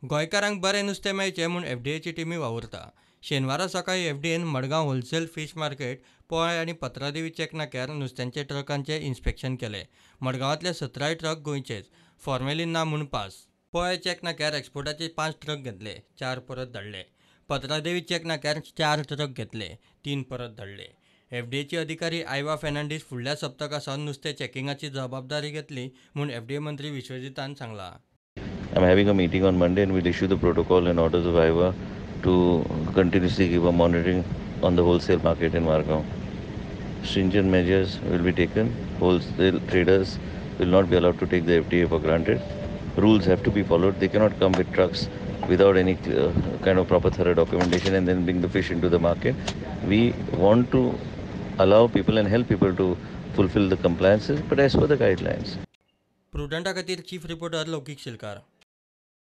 गोंयकारांक बरें नुस्तें मेळचें म्हूण एफडीएची टिमी वावुरता. शेनवारा सकाळीं FDN Madgaon wholesale fish market, पोळे आनी पत्रादेवी चेक नाक्यार नुस्त्यांचे ट्रकांचें इन्स्पेक्शन केलें. मडगांवांतले 17 ट्रक गोंयचेच, फॉर्मेलीन ना म्हूण पास. पोळे चेक नाक्यार एक्सपोर्टाचे 5 ट्रक घेतले, 4 परत धाडले. पत्रादेवी चेक नाक्यार 4 ट्रक घेतले, 3 परत धाडले. एफडीएचे अधिकारी आयवा फेर्नांडीस फुडल्या सप्तका सावन नुस्तें चॅकिंगाची जबाबदारी घेतली म्हूण एफडीए मंत्री विश्वजीतान सांगलां. I'm having a meeting on Monday and we'll issue the protocol and orders of AIWA to continuously give a monitoring on the wholesale market in Margao. Stringent measures will be taken. Wholesale traders will not be allowed to take the FDA for granted. Rules have to be followed. They cannot come with trucks without any kind of proper thorough documentation and then bring the fish into the market. We want to allow people and help people to fulfill the compliances, but as per the guidelines. प्रुडंटा खातीर chief reporter लौकीक शिलकार.